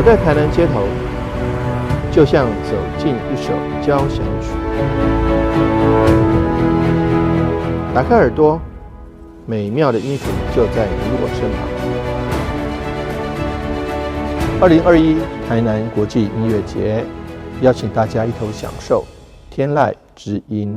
在台南街头，就像走进一首交响曲。打开耳朵，美妙的音符就在你我身旁。2021台南国际音乐节，邀请大家一同享受天籁之音。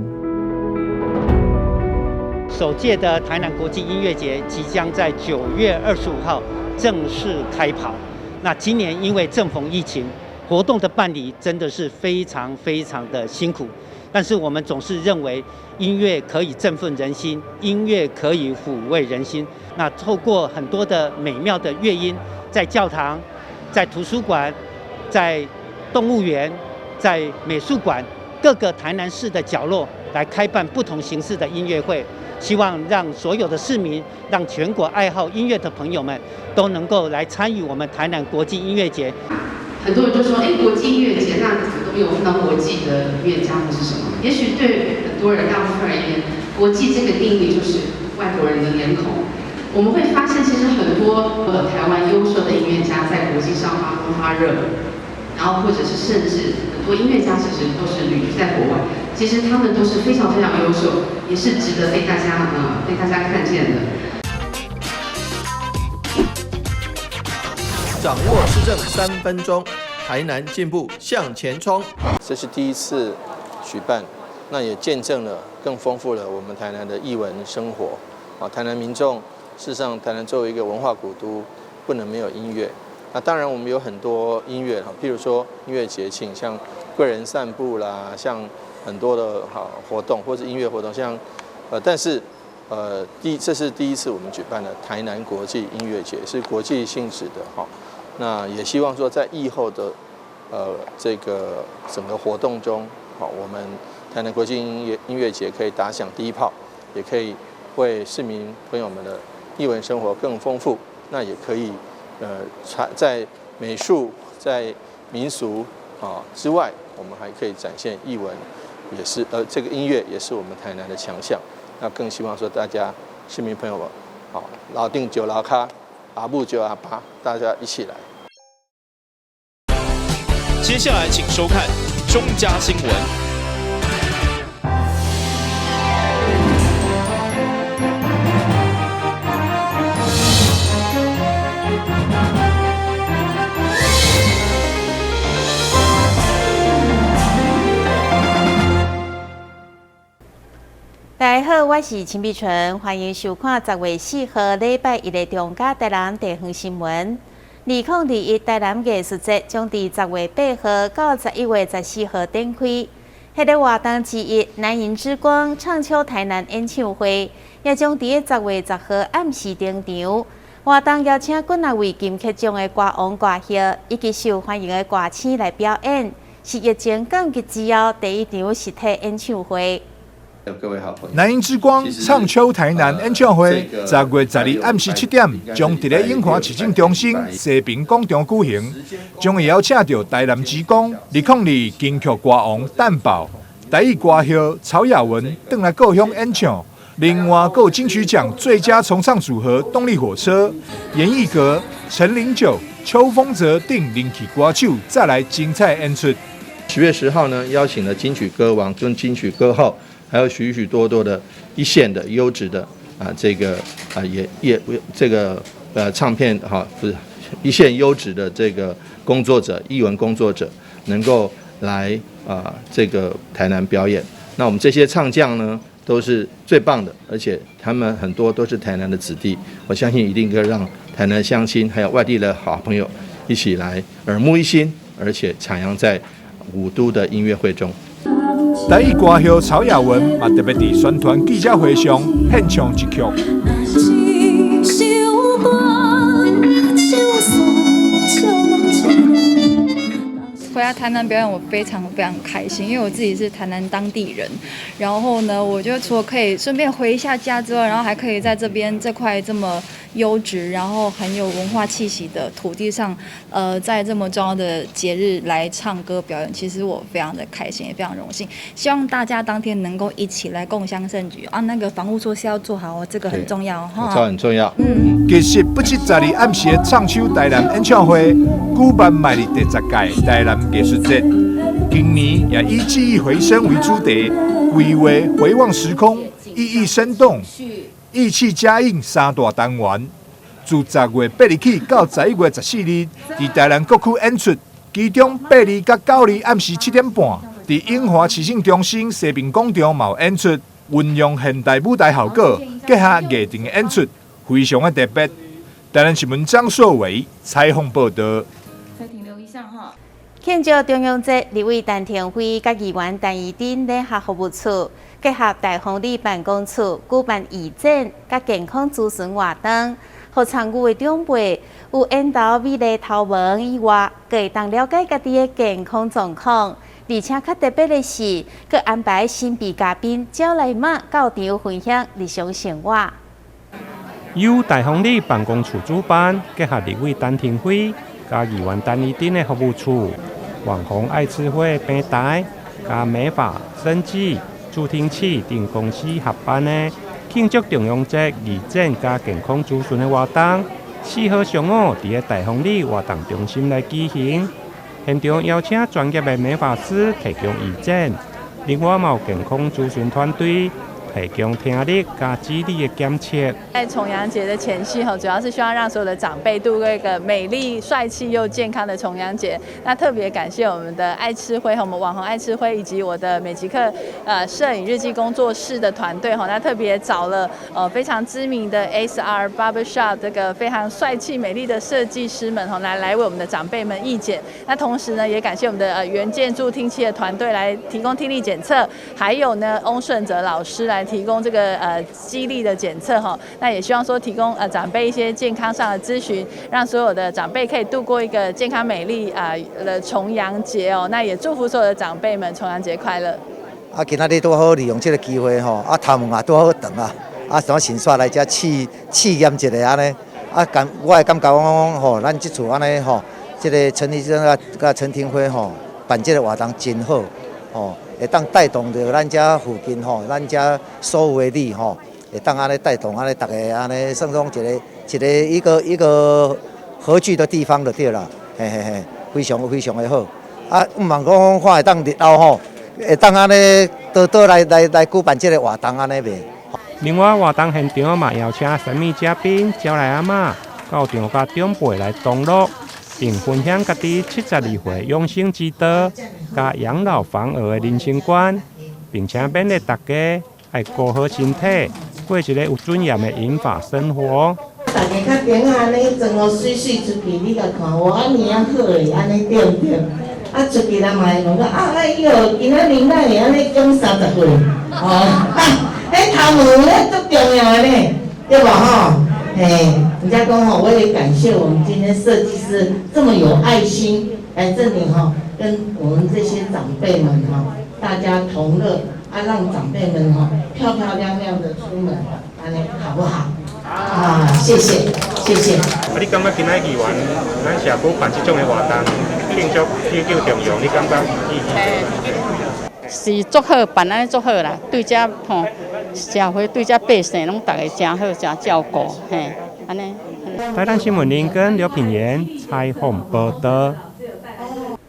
首届的台南国际音乐节即将在9月25号正式开跑。那今年因为正逢疫情，活动的办理真的是非常非常的辛苦。但是我们总是认为音乐可以振奋人心，音乐可以抚慰人心。那透过很多的美妙的乐音，在教堂、在图书馆、在动物园、在美术馆各个台南市的角落来开办不同形式的音乐会，希望让所有的市民，让全国爱好音乐的朋友们都能够来参与我们台南国际音乐节。很多人就说：“哎，国际音乐节，那怎么都没有看到国际的音乐家或是什么？”也许对很多人、大部分而言，国际这个定义就是外国人的脸孔。我们会发现，其实很多台湾优秀的音乐家在国际上发光发热，然后或者是甚至很多音乐家其实都是旅居在国外，其实他们都是非常非常优秀，也是值得被大家看见的。掌握市政3分钟，台南进步向前冲。这是第一次举办，那也见证了更丰富了我们台南的艺文生活。啊，台南民众，事实上，台南作为一个文化古都，不能没有音乐。那当然，我们有很多音乐哈，譬如说音乐节庆，像贵人散步啦，像很多的好活动或是音乐活动，像但是这是第一次我们举办的台南国际音乐节，是国际性质的哈。那也希望说，在疫后的这个整个活动中，好，我们台南国际音乐节可以打响第一炮，也可以为市民朋友们的艺文生活更丰富。那也可以在美术、在民俗啊之外，我们还可以展现艺文，也是这个音乐也是我们台南的强项。那更希望说大家市民朋友们，好，楼顶招楼跤，阿母招阿爸，大家一起来。接下来请收看中嘉新闻。大家好，我是秦碧纯，歡迎收看10月4號禮拜一的中嘉台南地方新聞。2021台南藝術節將佇10月8號到11月14號展開。彼个活動之一，南音之光唱秋台南演唱會，也將佇10月10號暗時登場。活動邀請幾若位金曲獎的歌王歌后以及受歡迎的歌星來表演，是疫情降級之後第一場實體演唱會。各位好朋友，南音之光唱秋台南演唱會，10月12暗時7點，將佇咧永和市政中心西平廣場舉行。將會邀請著台南之光、2002金曲歌王蛋寶、台語歌后曹雅雯轉來故鄉演唱。另外，閣有金曲獎最佳重唱組合動力火車、閻奕格、陳零九、邱鋒澤等人氣歌手再來精彩演出。10月10號呢，邀請了金曲歌王跟金曲歌后。還有許許多多的一線的優質的啊，這個啊也也這個唱片哈，不是一線優質的這個工作者、藝文工作者，能夠來啊這個台南表演。那我們這些唱將呢，都是最棒的，而且他們很多都是台南的子弟，我相信一定可以讓台南鄉親還有外地的好朋友一起來耳目一新，而且徜徉在五都的音樂會中。台語歌后曹雅雯嘛特別佇宣傳記者會上獻唱一曲。回來台南表演，我非常非常開心，因為我自己是台南當地人。然後呢，我覺得除了可以順便回一下家之外，然後還可以在這邊這塊這麼優質，然後很有文化氣息的土地上，在這麼重要的節日來唱歌表演，其實我非常的開心，也非常榮幸。希望大家當天能夠一起來共襄盛舉啊！那個防護措施要做好哦，這個很重要哈。這很重要。嗯，其實不止十二暗時的唱秋台南演唱會，舉辦邁入第10屆台南藝術節，今年也以記憶回聲為主題，規劃回望時空，意義生動，意氣嘉應三大單元。自10月8日起到11月14日，佇台南各區演出，其中8日佮9日暗時7點半，佇永華市政中心西平廣場嘛有演出，運用現代舞台效果，結合藝陣的演出，非常的特別。台南新聞張碩偉採訪報道。再停留一下哈。慶祝重陽節，立委陳亭妃佮議員陳怡貞聯合服務處，結合大豐里辦公處舉辦義診佮健康諮詢活動，予參與的長輩有緣投美麗頭毛以外，閣會當了解家己的健康狀況。而且較特別的是，閣安排神秘嘉賓招來媽到場分享日常生活。由大豐里辦公處主辦，結合立委陳亭妃、佮議員陳怡貞的服務處、網紅愛吃會平台、佮美髮、生技、助聽器等公司合辦的慶祝重陽節義診佮健康諮詢的活動，4號上午佇咧大豐里活動中心來舉行。現場邀請專業的美髮師提供義診，另外嘛有健康諮詢團隊提供聽力佮智力的檢測。在重陽節的前夕，哈，主要是希望讓所有的長輩度過一個美麗、帥氣又健康的重陽節。那特別感謝我們的愛吃灰和我們網紅愛吃灰以及我的美吉克攝影日記工作室的團隊，哈，那特別找了非常知名的 SR Barbershop 這個非常帥氣美麗的設計師們，哈，來為我們的長輩們義剪。那同時呢，也感謝我們的原建助聽器的團隊來提供聽力檢測，還有呢翁順哲老師來提供這個肌力的檢測哈，那也希望說提供長輩一些健康上的諮詢，讓所有的長輩可以度過一個健康美麗啊的重陽節哦。那也祝福所有的長輩們重陽節快樂。啊，今仔日拄好利用這個機會吼，啊頭毛也拄好長啊，啊想順紲來遮試試驗一下按呢，啊感我會感覺講吼，咱這次按呢吼，這個陳醫生佮陳亭妃吼辦這個活動真好，吼。會當帶動著咱遮附近吼，咱遮所有的里吼，會當按呢帶動按呢，逐家按呢算講一个一个一个一個合聚的地方就對啦，嘿嘿嘿，非常非常的好。啊，毋茫講看會當日後吼，會當按呢多多來來來舉辦這個活動按呢袂？另外，活動現場嘛邀請神秘嘉賓招來阿嬤到場佮長輩來同樂，並分享家己72歲養生之道、佮養老防癌的人生觀，並且勉勵大家愛顧好身體，過一个有尊嚴的銀髮生活。大家較頂按呢妝予媠媠出去，你共看無按呢仔好的，按呢對毋對？啊出去人嘛會問講啊哎喲，今仔日哪會按呢減30歲？哦，啊，彼頭毛咧足重要的呢，對無吼？嘿，人家講吼，我也感謝我們今天設計師這麼有愛心來這裡吼，跟我們這些長輩們吼，大家同樂，啊，讓長輩們吼漂漂亮亮的出門，按呢好不好？啊，謝謝，謝謝。啊，你感覺今仔議員咱社區辦這種的活動，慶祝九九重陽，你感覺意義？是足好，辦按呢足好啦，對遮吼社會對遮百姓攏逐个誠好，誠照顧，嘿，按呢。台南新聞林根劉品言採訪報道。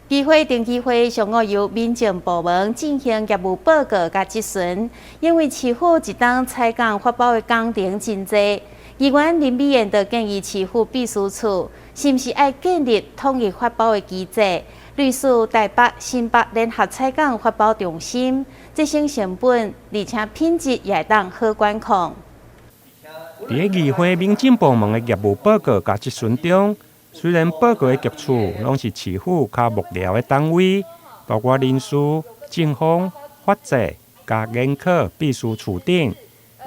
議會定期會上午由民政部門進行業務報告佮質詢，因為市府一冬採訪發包的工程真濟，議員林美燕就建議市府秘書處是毋是愛建立統一發包的機制，類似台北、新北聯合採訪發包中心，節省成本，而且品質也會當好管控。佇咧議會民政部門的業務報告佮質詢中，雖然報告的局處攏是市府較幕僚的單位，包括人事、政風、法制、佮研考、秘書處等，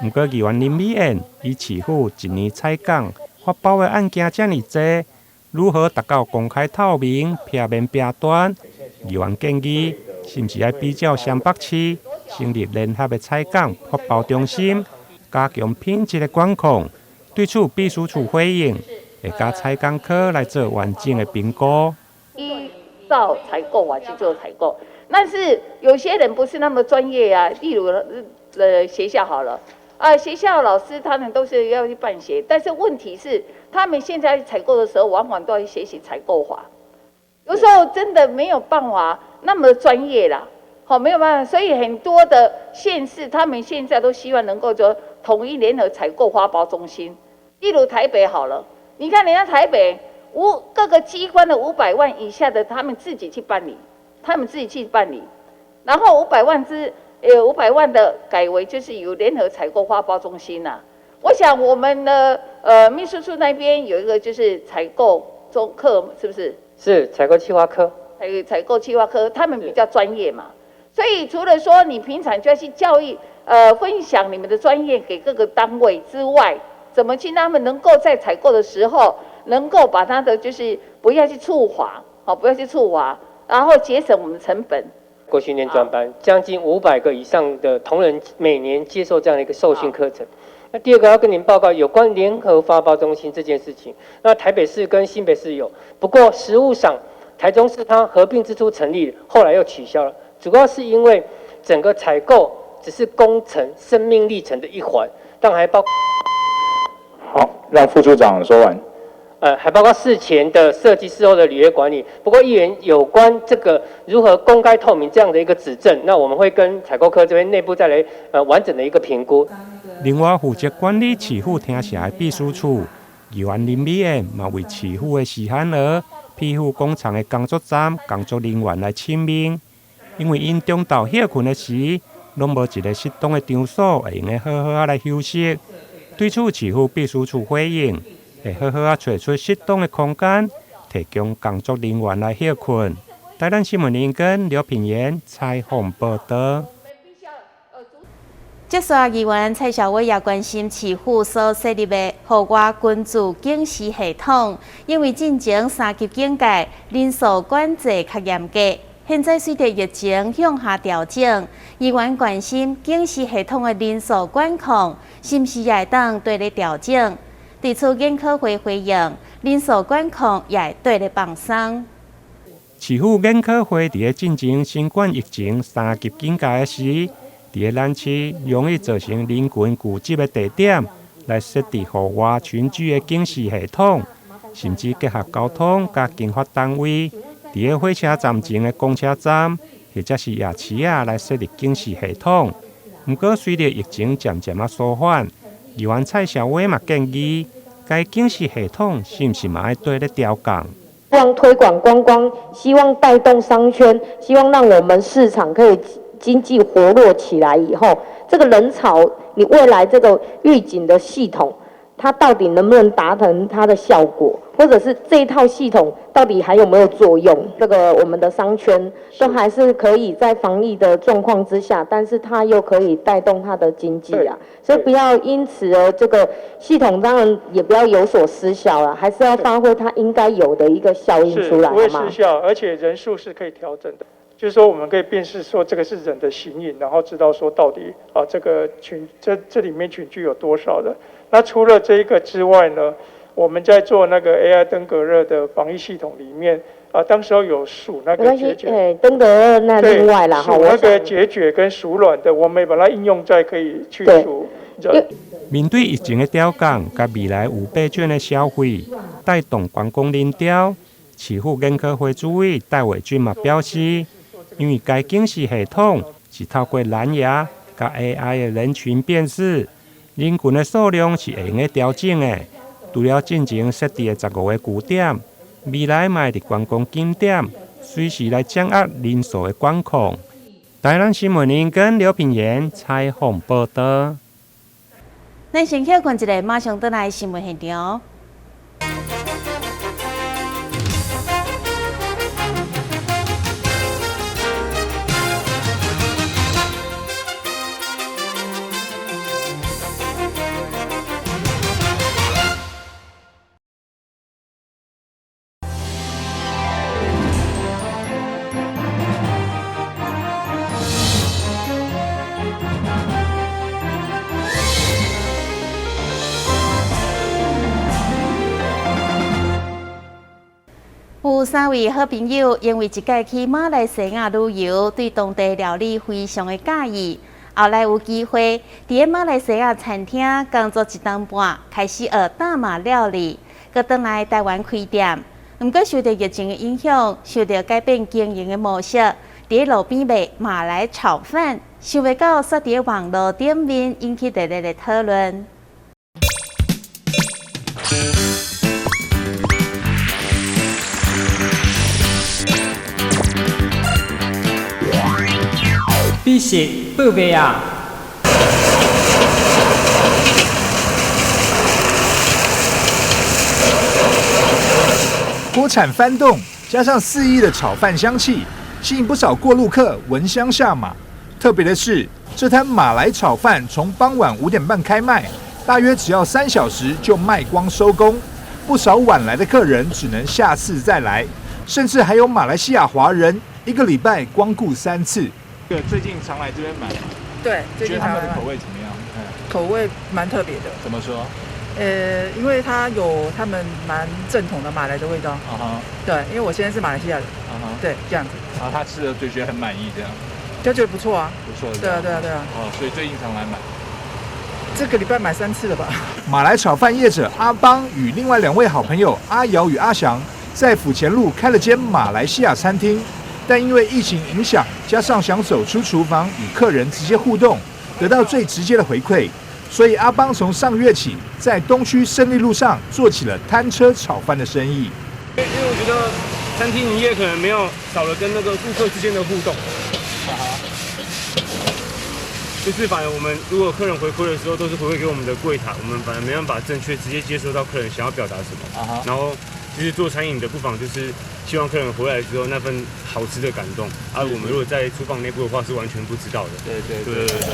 毋過議員林美燕以市府一年採訪發包的案件遮爾濟，如何達到公開透明、避免弊端？議員建議，是毋是愛比照雙北市成立聯合的採訪發包中心，加強品質的管控，對此，秘書處回應，會佮採購科來做完整的評估。依照採購法去做採購，但是有些人不是那麼專業啊。例如，學校好了，啊，學校老師他們都是要去辦學，但是問題是，他們現在採購的時候，往往都要學習採購法，有時候真的沒有辦法那麼專業啦，好，沒有辦法，所以很多的縣市，他們現在都希望能夠做統一聯合採購發包中心。例如台北好了，你看人家台北各個機關的500萬以下的，他們自己去辦理，他們自己去辦理，然後500萬的改為就是由聯合採購發包中心啦。我想我們的秘書處那邊有一個就是採購中科，是不是？是採購企劃科。採購企劃科，他們比較專業嘛，所以除了說你平常就要去教育，分享你們的專業給各個單位之外，怎麼去讓他們能夠在採購的時候，能夠把他的就是不要去處罰，好，不要去處罰，然後節省我們成本。國訓練專班將近500個以上的同仁每年接受這樣的一個受訓課程。那第二個要跟您報告有關聯合發包中心這件事情，那台北市跟新北市有，不過實務上台中市它合併之初成立，後來又取消了，主要是因為整個採購只是工程生命歷程的一環，但還包。好，讓副處長說完。還包括事前的設計、事後的履約管理。不過，議員有關這個如何公開透明這樣的一個指證，那我們會跟採購科這邊內部再來完整的一個評估。另外，負責管理市府廳舍的秘書處議員林美燕嘛，為市府的時罕兒皮膚工廠的工作站工作人員來請命，因為𪜶中晝歇睏的時，攏無一個適當的場所會用得好好仔來休息。對此，市府秘書處回應，會好好仔揣出適當的空間，提供工作人員來歇睏。台南新聞林根劉品言採訪報道。接續議員蔡小偉也關心市府所設立的戶外群聚警示系統，因為進前三級警戒，人數管制較嚴格。現在隨著疫情向下調整，議員關心警示系統的人數管控是毋是也會當綴咧調整？對此，研考會回應，人數管控也會綴咧放鬆。市府研考會佇咧進前新冠疫情三級警戒的時，佇咧咱市容易造成人群聚集的地點，來設置戶外群聚的警示系統，甚至結合交通佮經發單位，佇咧火車站前的公車站，或者是夜市仔來設立警示系統。毋過，隨著疫情漸漸仔舒緩，議員蔡小偉嘛建議，該警示系統是毋是嘛愛綴咧調降？希望推廣觀光，希望帶動商圈，希望讓我們市場可以經濟活絡起來以後，這個人潮，你未來這個預警的系統，它到底能不能達成它的效果，或者是這一套系統到底還有沒有作用？這個我們的商圈都還是可以在防疫的狀況之下，但是它又可以帶動它的經濟啊，所以不要因此而這個系統當然也不要有所失效了，還是要發揮它應該有的一個效應出來，不會失效，而且人數是可以調整的。就是說，我們可以辨識說這個是人的形影，然後知道說到底啊，這個群這裡面群聚有多少人。那除了這一個之外呢，我們在做那個 AI 登革熱的防疫系統裡面啊，當時候有數那個孑孓，欸，登革熱那另外啦，數那個孑孓跟鼠卵的，我們也把它應用在可以去除。面對疫情的調降，佮未來五倍券的消費，帶動觀光人潮，市府研考會主委戴偉俊嘛表示，因為該警示系統是透過藍牙佮 AI 的人群辨識，人群的數量是會用得調整的。除了進前設置的15個據點，未來嘛會佇觀光景點隨時來掌握人數的管控。台南新聞林跟劉品言採訪報道。咱先歇睏一下，馬上轉來新聞現場。有三位好朋友，因為一擺去馬來西亞旅遊，對當地料理非常的佮意。後來有機會，佇馬來西亞餐廳工作一冬半，開始學大馬料理，閣轉來台灣開店。毋過受著疫情的影響，受著改變經營的模式，佇路邊賣馬來炒飯，想袂到煞佇網路頂面引起熱烈的討論。美食報賣啊！鍋鏟翻動，加上四溢的炒飯香氣，吸引不少過路客聞香下馬。特別的是，這攤馬來炒飯從傍晚5點半開賣，大約只要3小時就賣光收工。不少晚來的客人只能下次再來，甚至還有馬來西亞華人一個禮拜光顧3次。最近常來這邊買，對，覺得他們的口味怎麼樣？口味蠻特別的。怎麼說？因為它有他們蠻正統的馬來的味道。對，因為我現在是馬來西亞人。對，這樣子。然後他吃了就覺得很滿意，這樣。就覺得不錯啊。不錯。對啊，對啊，對啊。哦，所以最近常來買。這個禮拜買3次了吧？馬來炒飯業者阿邦與另外2位好朋友阿瑤與阿翔，在府前路開了間馬來西亞餐廳。但因為疫情影響，加上想走出廚房與客人直接互動，得到最直接的回饋，所以阿邦從上月起在東區勝利路上做起了攤車炒飯的生意。因為我覺得餐廳營業可能沒有少了跟那個顧客之間的互動，就是反而我們如果客人回饋的時候，都是回饋給我們的櫃檯，我們反而沒辦法正確直接接收到客人想要表達什麼，然後。其實做餐飲的不妨就是希望客人回來之後那份好吃的感動，而我們如果在廚房內部的話是完全不知道的。對對對對對。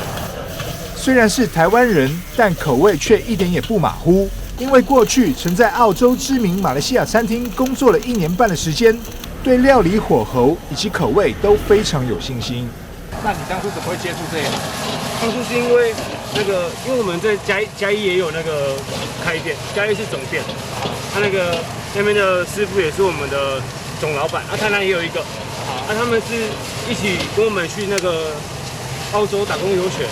雖然是台灣人，但口味卻一點也不馬虎。因為過去曾在澳洲知名馬來西亞餐廳工作了1年半的時間，對料理火候以及口味都非常有信心。那你當初怎麼會接觸這一行？當初是因為那個，因為我們在嘉義也有那個開店，嘉義是總店，他那個。那邊的師傅也是我們的總老闆，啊，台南也有一個，啊，他們是一起跟我們去那個澳洲打工遊學，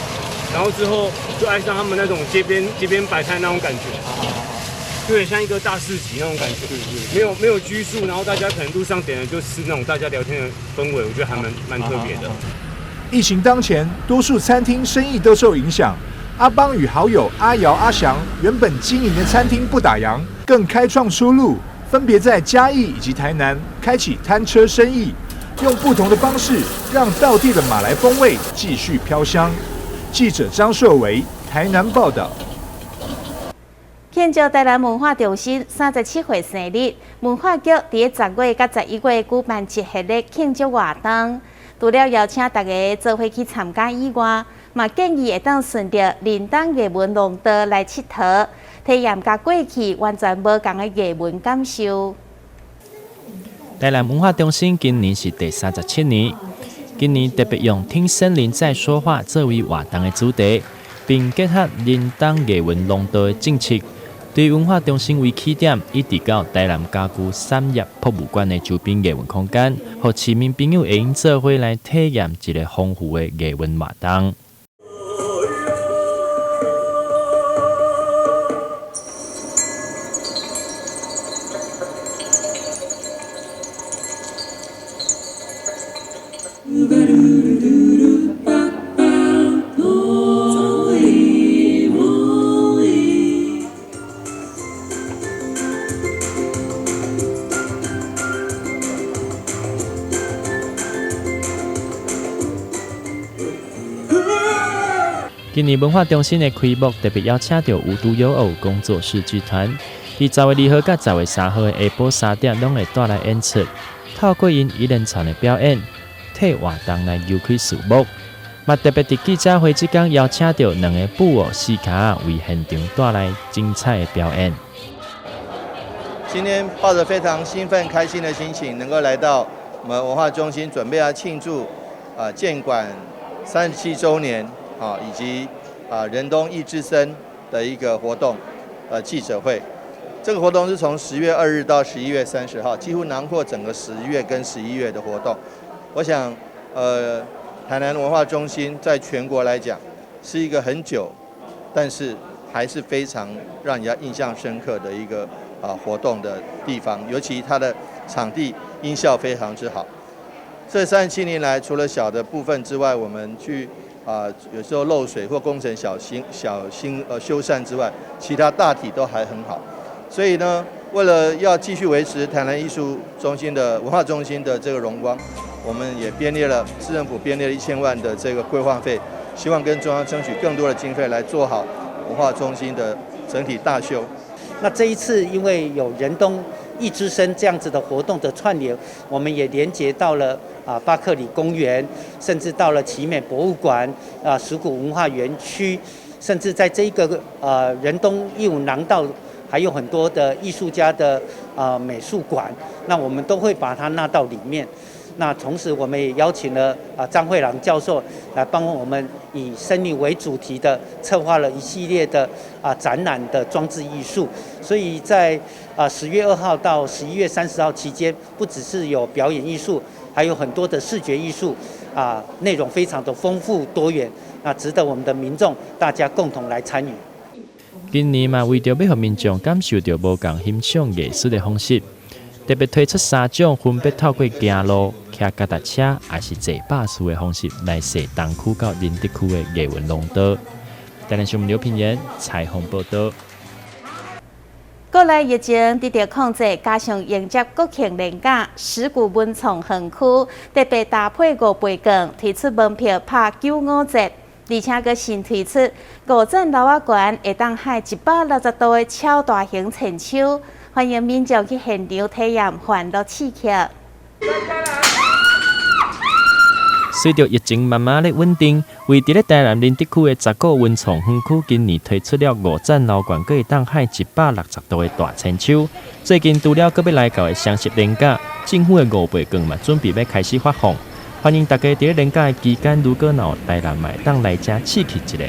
然後之後就愛上他們那種街邊擺攤那種感覺，有點像一個大市集那種感覺，沒有拘束，然後大家可能路上點的就吃那種大家聊天的氛圍，我覺得還蠻特別的。疫情當前，多數餐廳生意都受影響。阿邦與好友阿瑤、阿翔原本經營的餐廳不打烊，更開創出路。分別在嘉義以及台南開啟攤車生意，用不同的方式讓道地的馬來風味繼續飄香。記者張碩維台南報道。慶祝台南文化中心37歲生日，文化局佇10月佮11月舉辦一系列慶祝活動，除了邀請大家做伙去參加以外，嘛建議會當順著仁東藝文廊道來𨑨迌。體驗佮過去完全無仝的藝文感受。台南文化中心今年是第37年，今年特別用“聽森林在說話”作為活動的主題，並結合仁東藝文廊道的政策，對文化中心為起點，一直到台南家具產業博物館的周邊藝文空間，予市民朋友會用做伙來體驗一個豐富的藝文活動。今年文化中心的開幕特別邀請到無獨有偶工作室劇團，佇10月2號佮10月3號的下晡3點，攏會帶來演出。透過𪜶一連串的表演，替活動來揭開序幕。嘛特別佇記者會這工邀請到兩个布偶戲咖為現場帶來精彩的表演。今天抱着非常興奮、開心的心情，能夠來到我們文化中心，準備要慶祝建館37週年以及仁東藝之森的一個活動記者會。這個活動是從10月2日到11月30號，幾乎囊括整個十月跟十一月的活動。我想，台南文化中心在全國來講是一個很久，但是還是非常讓人家印象深刻的一個活動的地方，尤其它的場地音效非常之好。這37年來，除了小的部分之外，我們去有時候漏水或工程小型小型修繕之外，其他大體都還很好。所以呢，為了要繼續維持台南藝術中心的文化中心的這個榮光，我們也編列了市政府編列了1000萬的這個規劃費，希望跟中央爭取更多的經費來做好文化中心的整體大修。那這一次因為有仁東藝之聲這樣子的活動的串聯，我們也連接到了巴克禮公園，甚至到了奇美博物館石鼓文化園區，甚至在這一個仁東藝文廊道，還有很多的藝術家的美術館，那我們都會把它納到裡面。那同時，我們也邀請了張惠郎教授來幫我們以森林為主題的策劃了一系列的展覽的裝置藝術。所以在10月2號到11月30號期間，不只是有表演藝術，還有很多的視覺藝術，內容非常的豐富多元，那值得我們的民眾大家共同來參與。今年嘛，為著欲予民眾感受著無仝欣賞藝術的方式，特別推出三種分別透過行路、騎腳踏車，抑是坐巴士的方式來踅東區到仁德區的藝文廊道。台南新聞劉品言採訪報導。國內疫情得到控制，加上迎接國慶連假，十鼓文創園區特別搭配五倍券，推出門票拍95折，而且閣新推出五層樓仔懸會當海160度的超大型千秋，歡迎民眾去現場體驗歡樂刺激。隨著疫情慢慢咧穩定，位佇咧台南仁德區的十鼓文創園區，今年推出了五層樓懸，閣會當海160度的大千秋。最近除了閣欲來到的雙十連假，政府的五倍券嘛準備欲開始發放，歡迎大家佇咧連假的期間，如果若有台南嘛會當來遮刺激一下。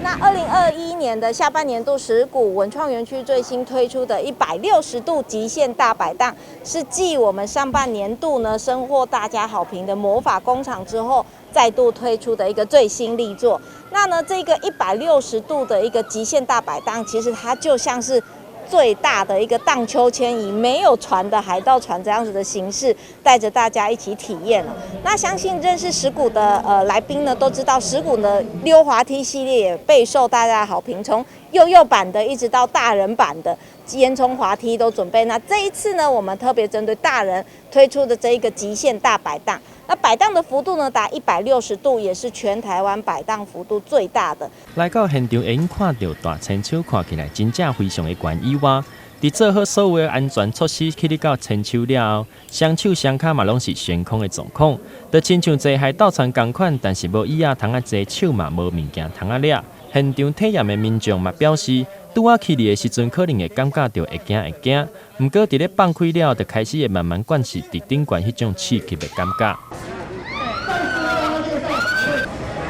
那2021年的下半年度十鼓文創園區最新推出的160度極限大擺盪，是繼我們上半年度呢深獲大家好評的魔法工廠之後，再度推出的一個最新力作。那呢，這個一百六十度的一個極限大擺盪，其實它就像是最大的一個盪秋千，以沒有船的海盜船這樣子的形式，帶着大家一起體驗。那相信認識十鼓的來賓呢，都知道十鼓的溜滑梯系列也備受大家好評，從幼幼版的一直到大人版的煙囪滑梯都準備。那這一次呢，我們特別針對大人推出的這一個極限大擺盪，那擺盪的幅度呢達160度，也是全台灣擺盪幅度最大的。來到現場會用看著大千秋，看起來真正非常的懸以外，佇做好所有的安全措施，去到千秋了後，雙手雙跤嘛攏是懸空的狀況，就親像坐海盜船仝款，但是無椅仔通仔坐，手嘛無物件通仔掠。現場體驗的民眾嘛表示，拄仔起來的時陣可能會感覺著會驚會驚，毋過佇咧放開了後，就開始會慢慢慣勢佇頂懸彼種刺激的感覺。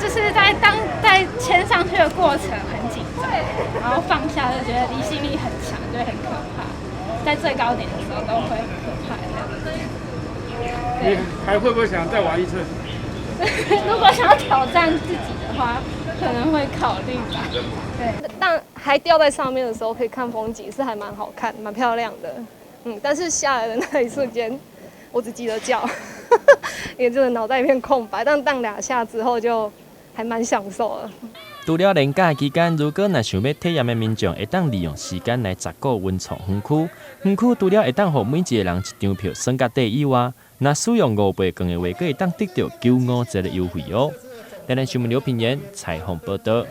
就是在當在牽上去的過程很緊張，然後放下就覺得離心力很強，就會很可怕。在最高點的時候都會很可怕。你還會不會想再玩一次？如果想要挑戰自己的話，可能會考慮吧。對，但還吊在上面的時候可以看風景，是還蠻好看、蠻漂亮的。但是下來的那一瞬間，我只記得叫，也就是腦袋一片空白。但盪兩下之後就還蠻享受的。除了連假期間，如果若想欲體驗的民眾，會當利用時間來十鼓文創園區。園區除了會當予每一個人一張票耍甲底以外，若使用五倍券的話，閣會當得著95折的優惠哦。台南新聞劉品言採訪報導。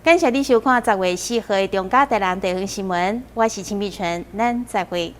感謝你收看10月4號的中嘉台南地方新聞，我是陳美純，咱再會。